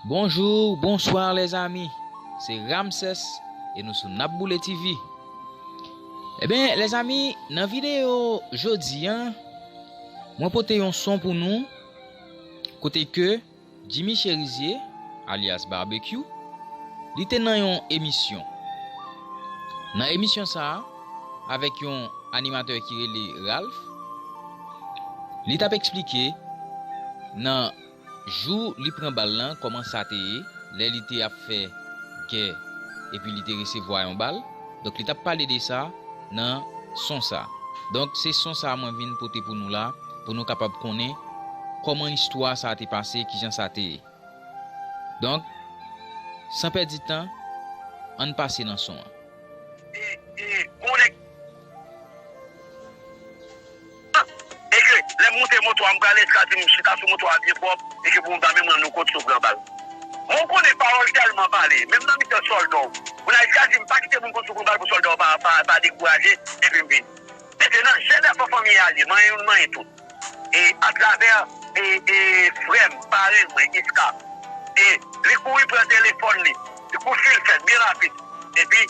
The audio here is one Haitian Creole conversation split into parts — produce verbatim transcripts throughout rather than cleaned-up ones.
Bonjou, bonswa lèzami. Se Ramsès e nou sou N ap Boule T V. Ebyen, lèzami, nan videyo jodi a, mwen pote yon son pou nou, kote ke Jimmy Cherizier, alyas Barbecue, li te nan yon emisyon. Nan emisyon sa a, avèk yon animatè ki rele Ralph, li t ap eksplike nan jou li pran bal lan, kòman sa te ye, lè li te ap fè gè, epi li te resevwa yon bal. Donk, li t ap pale de sa nan son sa. Donk, se son sa mwen vin pote pou nou la, pou nou kapab konnen kòman istwa sa te pase, kijan sa te ye. Donk, san pèdi tan, ann pase nan son an. E, e, gon nèg. E ke, lè m moute moto a, m prale, Iska di m chita sou moto a byen pwòp, e ke pou m pa menm rann nou kont sou pran bal. Mwen, ou konnen pawòl tèlman pale, menm nan mitan sòlda w. Moun Iska di m pa kite moun kont sou pran bal pou sòlda w pa, pa, pa dekouraje, epi m vini. Mentnan, jèn enfan fanmi a ye, manyen youn, manyen tout. E atravè, e, e, frè m, parenn mwen, Iska, e li kouri pran telefòn li, li kouri fè l fèt byen rapid. Epi,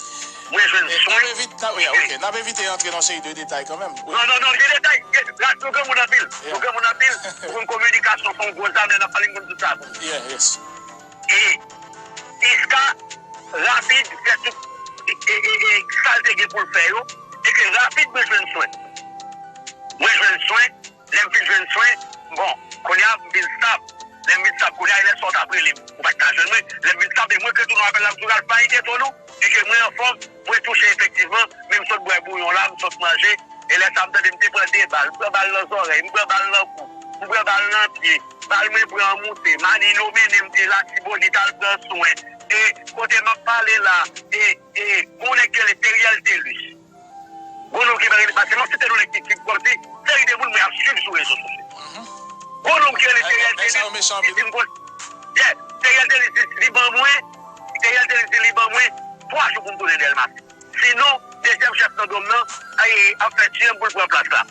mwen jwenn swen. N ap evite, n ap, yeah, ok, n ap evite antre nan seri de detay kanmenm. Wi. Non, non, non, gen detay. Gen, ras nou granmoun anpil. Yeah. Nou granmoun anpil. Nou konn kominikasyon se yon gwo zam, lè n ap pale, n konn tout sa. Yeah, yes. E Iska rapid fè tout, e, e, e, e, sa l te gen pou l fè yo. E ke rapid mwen jwenn swen. Mwen jwenn swen. Lè m fin jwenn swen, bon, kounye a m vin stab. Lè m vin stab, kounye a, e lè sa w t ap rele m. Ou pa t ka jwenn mwen. Lè m vin stab, e mwen ki retounen apèl la, m di w, Ralph, pa enkyete w non. E ke mwen anfòm, mwen touche efektivman, men m sot bwè bouyon la, m sot manje. E lè sa a, m tande m te pran de bal. M pran bal nan zòrèy, m pran bal nan kou, m pran bal nan pye. Bal mwen pran moute. Manilo mennen m, e Latibonit al pran swen. E kote m ap pale la, e, e, gon nèg ki rele Teriel Telus. Gon nonm ki pa rele, paske m ap site non nèg ki, ki kòmsi seri de moun mwen ap swiv sou rezo sosyo. Mhm. Gon nonm ki rele Teriel Telus, ki di m kon, yeah, Teriel Telus di li ban mwen, Teriel Telus di li ban mwen twa jou pou m tounen Dèlma. Sinon, dezyèm chèf nan dòm nan, ay, ap fè tiye m pou l pran plas la.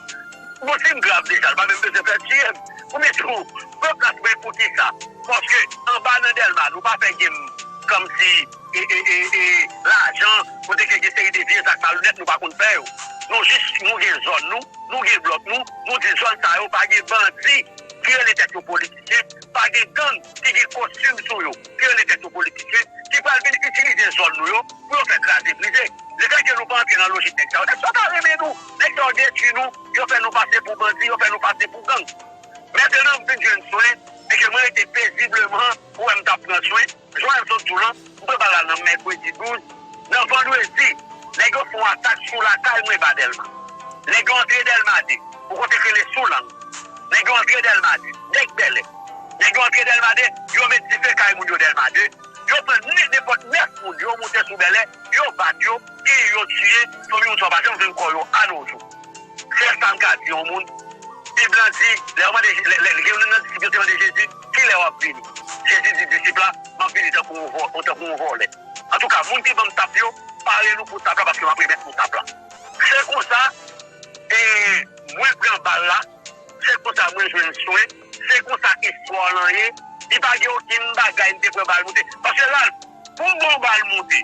Bon, si m grav deja, l pa menm bezwen fè tiye m. Ou mete w pran plas mwen poukisa? Paske anba nan Dèlma, nou pa fè game kòmsi e, e, e, e, lajan, kote ke gen seri de vye zak malonèt nou pa konn fè yo. Nou jis, nou gen zòn nou, nou gen blòk nou, nou di zòn sa yo pa gen bandi ki rele tèt yo politisyen, pa gen gang ki gen kostim sou yo, ki rele tèt yo politisyen, ki pral vin itilize zòn nou yo pou yo fè kraze brize. Letan ke nou pa antre nan lojik nèg sa yo, nèg sa yo ta renmen nou, nèg sa yo detwi nou, yo fè nou pase pou bandi, yo fè nou pase pou gang. Mentnan m fin jwenn swen, e ke mwen rete pezibleman, ou wè m t ap pran swen. Jan w sot di w lan, m pran bal la nan mèkredi douz. Nan vandredi, nèg yo fè yon atak sou lakay mwen ba Dèlma. Nèg yo antre Dèlma de, yon kote k rele Soulang. Nèg yo antre Dèlma de, nèg Bèlè. Nèg yo antre Dèlma de, yo met dife kay moun yo Dèlma de. Yo pran ne-, nenpòt nèf moun, yo moute sou Bèlè, yo bat yo, genyen yo tiye, fanmi moun sa yo pa janm jwenn kò yo anojou. Sèl sa m ka di yon moun, Bib lan di, lè yo mande, lè, lè, lè youn nan disip yo te mande Jezi, "Kilè w ap vini?" Jezi di disip la, "M ap vini tankou yon vò-, tankou yon vòlè." Antouka, moun ki ban m tap yo, pare nou pou tap la, paske m ap remèt nou tap la. Se konsa, e, mwen pran bal la, se konsa mwen jwenn swen, se konsa istwa lan ye, li pa gen okenn bagay m te pran bal moute. Paske Ralph, pou m ba w bal moute,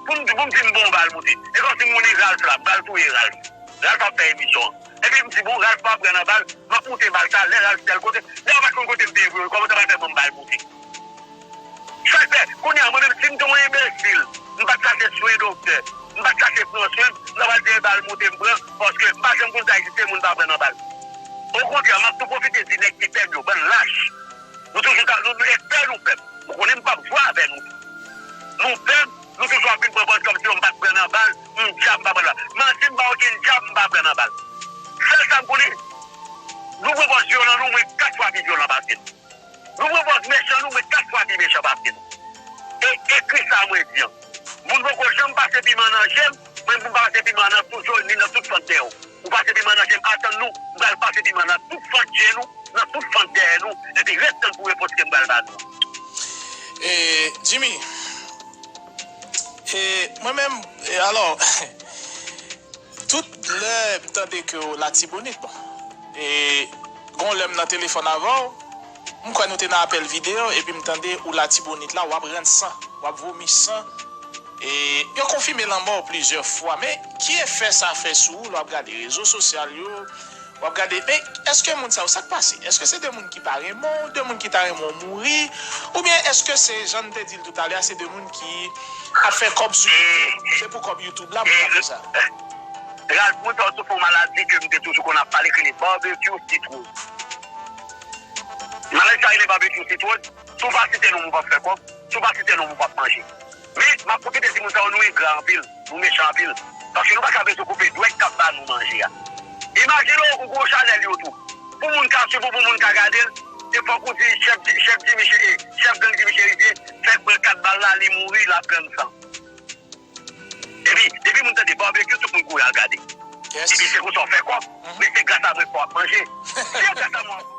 pou m, pou m di m ba w bal moute, e kòmsi m konnen Ralph la, m pral touye Ralph. Ralph ap fè emisyon an. Epi m di, "Bon, Ralph pa pran nan bal, m ap moute bal sa, lè Ralph tèl kote." Nèg yo pa t konn kote m te ye pou yo, kòman yo ta pral fè ban m bal moute? Sa k fè, kounye a, mwen menm, si m te yon enbesil, m pa t chache swen doktè, m pa t chache pran swen, m ta pral di e bal moute m pran, paske m pa janm konn sa egziste, moun pa pran nan bal. Okontrè, m ap tou pwofite di nèg ki pè m yo, bann lach. Nou toujou ka, nou, nou, e pè nou pè m. Nou konnen m p ap jwe avè nou. Nou pè m, nou toujou ap vin pran pòz kòmsi yo m pa t pran nan bal, m dyab m pa pran nan bal. Manti, m pa okenn dyab m pa pran nan bal. Sèl sa m konnen, nou pran pòz vyolan nou, mwen kat fwa pi vyolan pase nou. Nou pran pòz mechan nou, mwen kat fwa pi mechan pase nou. E, ekri sa mwen di an. Moun poko janm pase piman nan je m, mwen pou m pa pase piman nan tout zòn, ni nan tout fant dèyè w. Ou pase piman nan je m, atann nou, m pral pase piman nan tout fant je nou, nan tout fant dèyè nou, epi ret tann pou repons ke m pral ba nou. E, Jimmy, e, mwen menm, e, alò, tout lè m tande ke w Latibonit, bon, e, gon lè m nan telefòn avè w, M kwè nou te nan apèl videyo, epi m tande ou Latibonit la, w ap rann san, w ap vomi san. E yo konfime lanmò w plizyè fwa, men ki efè sa fè sou ou lè w ap gade rezo sosyal yo, w ap gade, men èske moun sa yo, sa k pase? Èske se de moun ki pa renmen w, de moun ki ta renmen w mouri, oubyen èske se, jan n te di l toutalè a, se de moun ki ap fè kòb sou YouTube, se pou kòb YouTube la moun ap fè sa? Ralph, moun sa yo soufri yon maladi ke m te toujou konn ap pale, ki rele Barbecue Sitwon. Maladi sa rele Barbecue Sitwon. Si w pa site non m, ou p ap fè kòb. Si w pa site non m, ou p ap manje. Men, m ap pwofite di moun sa yo, nou engra anpil, nou mechan anpil. Paske nou pa ka bezwen koupe dwèt k ap ba nou manje a. Imajine w, ou gwo chanèl yo tou. Pou moun ka swiv ou, pou moun ka gade l, se fòk ou di chèf, chèf Jimmy Che-, chèf gang Jimmy Chérizier fèk pran kat bal la, li mouri, l ap rann san. Epi, depi moun tande Barbecue, tout moun kouri al gade. Epi se konsa w fè kòb, men se gras a mwen fò w ap manje. Se gras a mwen w ap